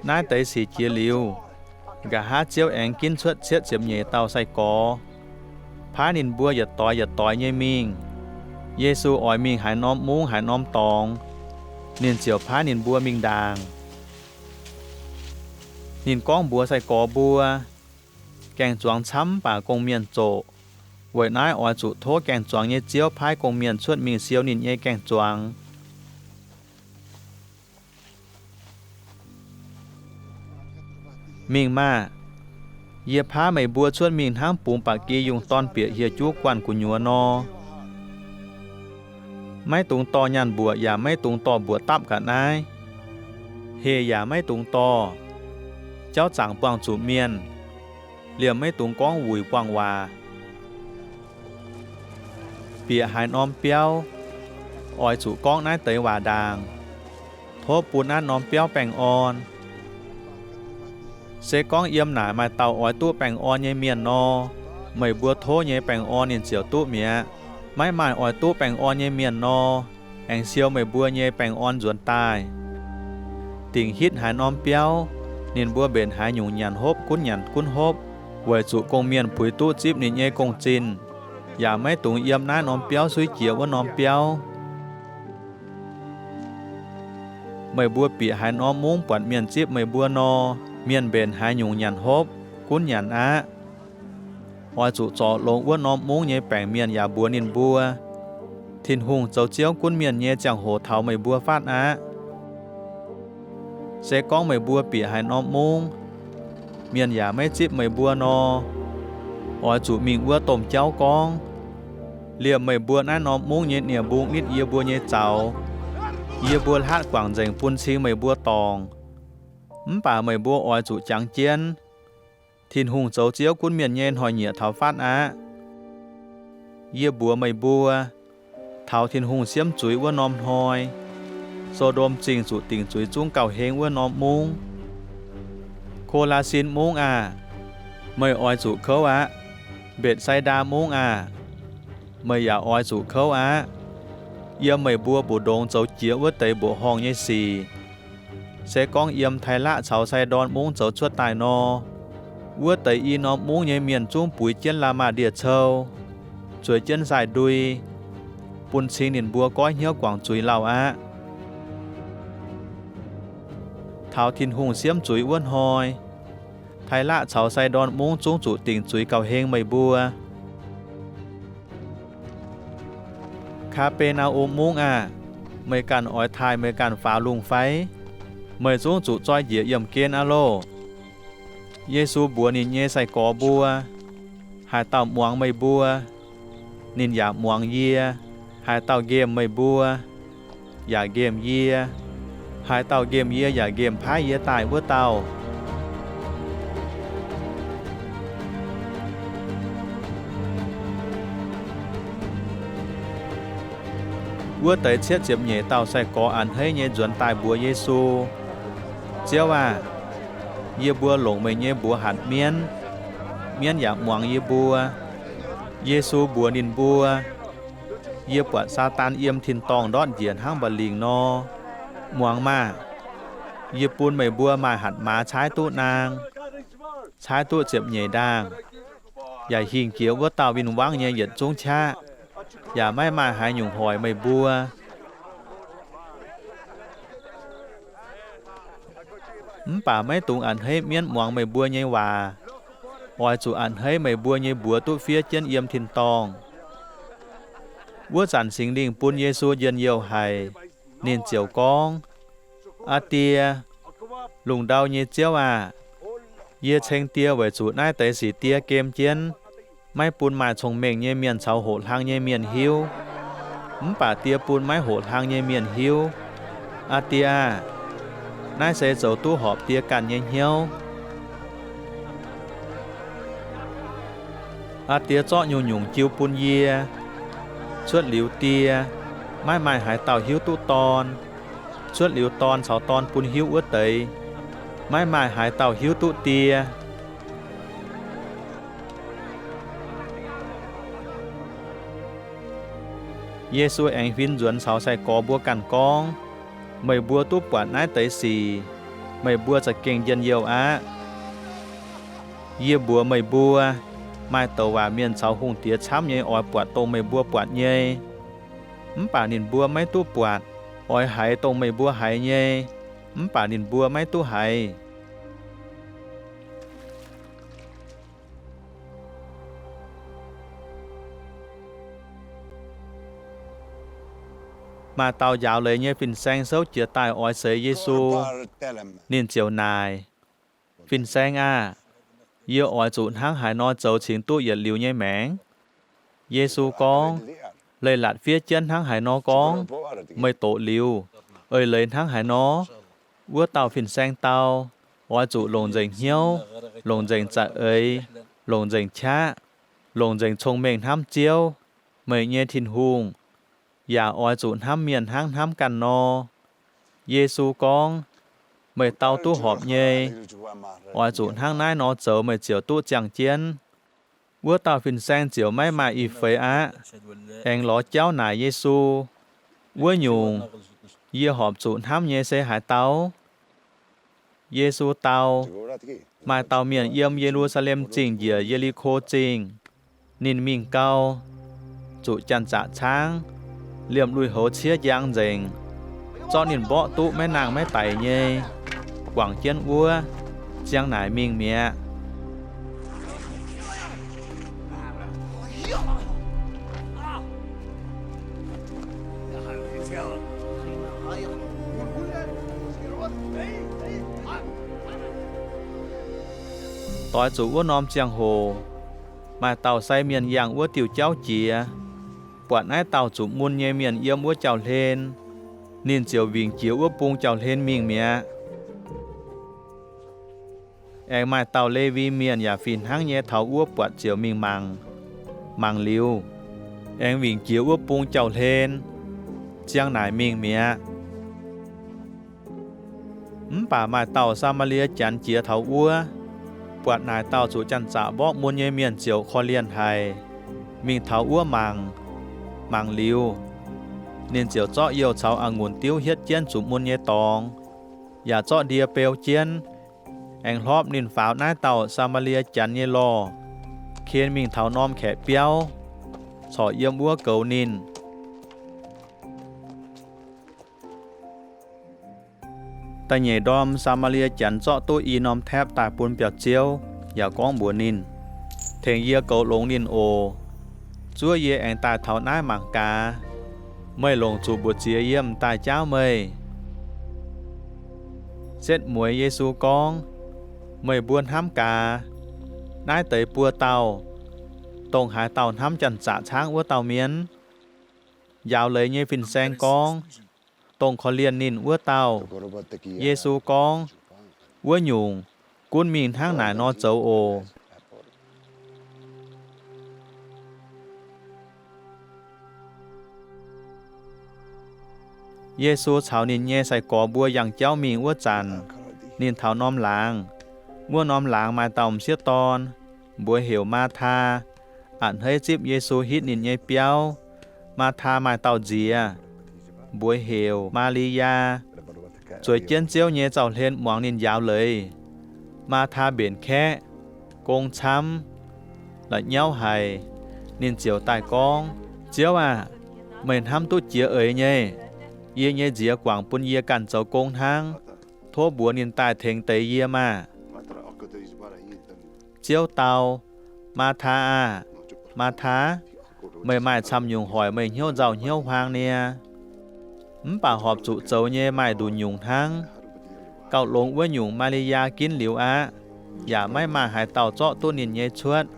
Naaiv deix sic jiex liuz, nqa'haav Ziouv aengx ginv cuotv cietv ziepc nyeic dauh sai-gorx, paaiv ninh mbuo yietc doix yietc doix nyei mingh. Yesu oix mingh haaix norm mungv haaix norm dorngx, ninh ziouc paaiv ninh mbuo mingh ndaangc. Ninh gorngv mbuox sai-gorx mbuo, Gaeng-zuangx camv mv baac gong-mienh zoqc. Weic naaiv oix zuqc tov gaeng-zuangx nyei Ziouv paaiv gong-mienh cuotv mingh siou ninh nyei gaeng-zuangx. Mingh maah! Yie paaiv meih mbuo cuotv mingh hnangv bungx ba'gi yungh dorn bieqc hieh juv guanh gu'nyuoz nor. Maiv dungx dorh nyaanh mbuoqc yaac maiv dungx dorh mbuoqc dapv ga'naaiv. Heh yaac maiv dungx dorh. Jauv zaangc buangh zuqc mienh, liemh maiv dungx gorngv wuic buangh waac. Bieqc haaix norm biauv, oix zuqc gorngv naaiv deix waac ndaangc, tov bun naaiv norm biauv baengh orn. Se gorngv yiem naaic maaih dauh oix duqv baengh orn nyei mienh nor, meih mbuo tov nyei baengh orn ninh ziouc duqv mi'aqv. Maiv maaih oix duqv baengh orn nyei mienh nor, aengx siou meih mbuo nyei baengh orn nzuonx daaih. Dingc hitv haaix norm biauv, ninh mbuo mbenc haaix nyungc nyanc hopv gunv nyanc gunv hopv, weic zuqc gong-mienh puix duqv zipv ninh nyei gong-zinh, yaac maiv dungx yiem naaiv norm biauv suiv jiex wuov norm biauv. Meih mbuo bieqc haaix norm mungv buatc mienh zipv meih mbuo nor, mienh mbenc haaix nyungc nyanc hopv gunv nyanc aqv. Oix zuqc zorc longx wuov norm mungv nyei baengc mienh yaac mbuox ninh mbuo, Tin-Hungh zoux Ziouv gunv mienh nyei ziangh hoc taux meih mbuo fatv aqv. Se gorngv meih mbuo bieqc haaix norm mungv, mienh yaac maiv zipv meih mbuo nor, oix zuqc mingh wuov domh jauv gorngv, Liemh meih mbuo naaiv norm mungv nyei nie-mbung nitv yie mbuo nyei zaux. Yie mbuo hlatv guangc nzengc bun cing meih mbuo dorngc. Mv baac meih mbuo oix zuqc jangx jienv. Tin-Hungh zoux Ziouv gunv mienh nyei hnoi-nyieqc taux fatv aqv. Yie mbuox meih mbuo, taux Tin-Hungh siemv zuiz wuov norm hnoi, So^ndom Zingh zuqc dingc zuiz zungv gauh heng wuov norm mungv. Ko^laa^sin Mungv aah! Meih oix zuqc kouv aqv. Mbetc^sai^ndaa Mungv aah! Meih yaac oix zuqc kouv aqv. Yiem meih mbuo mbu'ndongx zoux jiex wuov deix mbuoqc horngh nyei sic, se gorngv yiem Tai^laqv caux Sai^ndorn Mungv zoux cuotv daaih nor, wuov deix i norm mungv nyei mienh zungv buix jienv la'maah ndie-cou, zueiz jienv sai-ndui, bun cing ninh mbuo goiv hnyouv guangc zuiz lauh aqv. Taux Tin-Hungh siemv zuiz wuov hnoi, Tai^laqv caux Sai^ndorn Mungv zungv zuqc dingc zuiz gauh heng meih mbuo. Kaa^be^naa^um Mungv aah! Meih ganh oix taaih meih ganh faaux lungh fai? Meih zungv zuqc zoi njiec yiemh gen aqv loh! Yesu mbuox ninh nyei sai-gorx mbuo, Haaix dauh muangx meih mbuo, ninh yaac muangx yie. Haaix dauh nqemh meih mbuo, yaac nqemh yie. Haaix dauh nqemh yie yaac nqemh paaiv yie daaih wuov dauh. Wuov deix cietv ziepc nyeic dauh sai-gorx a'hneiv nyei nzuonx daaih mbuox Yesu, Ziouv aah! Yie mbuo longc meih nyei mbuox hatc mienv, mienv yaac muangx yie mbuo. Yesu mbuox ninh mbuo, Yie buatc Saadaan yiem tin-dorngh ndortv njiec hnangv mba'lingc nor. Muangx maah! Yie bun meih mbuo maaih hatc maaz caaiv duqv naang, caaiv duqv ziepc nyeic ndaangh, yaac hingh jiex wuov dauh win-wangv nyei yietc zungv qaqv, yaac maiv maaih haaix nyungc hoic meih mbuo. Mv baac maiv dungx a'hneiv mienv muangx meih mbuo nyei waac. Oix zuqc a'hneiv meih mbuo nyei mbuox duqv fiev jienv yiem tin-dorngh. Wuov zanc Singx Lingh bun Yesu njien-youh haic. Ninh ziouc gorngv, Aa Die, lungh ndau nyei Ziouv aah! Yie ceng Die weic zuqc naaiv deix sic Die gem jienv, maiv bun maaih cong-mengh nyei mienh caux hoqc hlang nyei mienh hiuv. Mv baac Die bun maiv hoqc hlang nyei mienh hiuv. Aa Die aah! Naaiv se zoux duqv horpc Die ganh nyei hnyouv. Aa Die zorqv nyungc-nyungc jiu bun yie. Cuotv liuz Die, maiv maaih haaix dauh hiuv duqv Dorn. Cuotv liuz Dorn caux Dorn bun hiuv wuov deix, maiv maaih haaix dauh hiuv duqv Die. Yesu aengx huin nzuonx caux sai-gorx mbuo ganh gorngv, Meih mbuo duqv buatc naaiv deix sic, meih mbuo za'gengh njien-youh aqv. Yie mbuox meih mbuo, maaih douc waac mienh caux hungh diex camv nyei oix buatc dongh meih mbuo buatc nyei, mv baac ninh mbuo maiv duqv buatc. Oix haiz dongh meih mbuo haiz nyei, mv baac ninh mbuo maiv duqv haiz. Maaih dauh njaaux leiz nyei fin-saeng souv jiez daaih oix seix Yesu. Ninh ziouc naaic, Fin-Saeng aah! Yie oix zuqc hnangv haaix nor zoux cingx duqv yietc liuz nyei maengc? Yesu gorngv, Leiz-latc fiev jienv hnangv haaix nor gorngv, meih doqc liuz, eix leiz hnangv haaix nor? Wuov dauh fin-saeng dau, Oix zuqc longc nzengc hnyouv, longc nzengc za'eix, longc nzengc qaqv, longc nzengc cong-mengh hnamv Ziouv, meih nyei Tin-Hungh, yaac oix zuqc hnamv mienh hnangv hnamv ganh nor. Yesu gorngv, Meih dau duqv horpc nyei. Oix zuqc hnangv naaiv nor zoux meih ziouc duqv ziangh jienv. Wuov dauh fin-saeng ziouc maiv maaih ih feix aqv, aengx lorz jauv naaic Yesu, Wuov nyungc, yie horpc zuqc hnamv nyei se haaix dauh? Yesu dau, Maaih dauh mienh yiem Ye^lu^saa^lem Zingh njiec Ye^li^ko Zingh. Ninh mingh gau, zuqc janx-zaqc caangv, liemh lui-houx ciev njang nzengc, zorqv ninh mborqv duqv maiv nangh maiv daic nyei, guangc jienv wuov, ziang naaic mingh mi'aqv. Doix zuqc wuov norm ziangh hoc, maaih dauh sai mienh yangh wuov diuh jauv jiex, buatc naaiv dauh zuqc mun nyei mienh yiem wuov jauv-hlen, ninh ziouc wingc jiex wuov bung jauv-hlen mingh mi'aqv. Aengx maaih dauh Lewi Mienh yaac fih hnangv nyei taux wuov buatc ziouc mingh mangc. Mangc liuz, aengx wingc jiex wuov bung jauv-hlen, ziang naaic mingh mi'aqv. Mv baac maaih dauh Saa^maa^lie Janx jiex taux wuov, buatc naaic dauh zuqc janx-zaqc mborqv mun nyei mienh ziouc korv-lienh haic, mingh taux wuov mangc. Mangc liuz, ninh ziouc zorqv youh caux a'ngunc diuv hietv jienv zuqc mun nyei dorngx, yaac zorqv ndie beu jienv, aengx hlorpv ninh faaux naaiv dauh Saa^maa^lie Janx nyei lorh, ken mingh taux norm kaeqv biauv, corc yiem wuov goux ninh. Da'nyeic ndorm Saa^maa^lie Janx zorqv duqv i norm taepv daaih bun biauv-ziouv, yaac gorngv mbuox ninh, Tengx yie goux longx ninh oc. Zuov yie aengx daaih taux naaiv mangc gaax. Meih longc zuqc mbu'ziex yie m'daaih jaauv meih. Setv mueiz Yesu gorngv, Meih mbuo hnamv gaax, naaiv deix buo dauh, dongh haaix dauh hnamv janx-zaqc caangv wuov dauh mienh? Njaaux leiz nyei fin-saeng gorngv, Dongh korv-lienh ninh wuov dauh. Yesu gorngv, Wuov nyungc, gunv mingh hnangv naaic nor zoux oc. Yesu caux ninh nyei sai-gorx mbuo yangh jauv mingh wuov zanc, ninh taux norm laangz. Wuov norm laangz maaih dauh m'sieqv dorn, mbuox heuc Maathaa, a'hneiv zipv Yesu hitv ninh nyei biauv. Maathaa maaih dauh nziex, mbuox heuc Maa^li^yaa, zueiz jienv Ziouv nyei zaux-hlen muangx ninh njaaux leiz. Maathaa mbenc kaeqv, gong camv, la'nyauv haic. Ninh ziouc daaih gorngv, Ziouv aah! Meih hnamv duqv jiex eix nyei. Yie nyei nziex guangc bun yie ganh zoux gong hnangv. Tov mbuox ninh daaih tengx deix yie maah! Ziouv dau, Maathaa aah! Maathaa, meih maaih camv nyungc hoic meih hnyouv nzauh hnyouv huaang niaa. Mv baac horpc zuqc zoux nyei maaih nduqc nyungc hnangv. Gauh longx wuov nyungc Maa^li^yaa ginv liuz aqv, yaac maiv maaih haaix dauh zorqv duqv ninh nyei cuotv.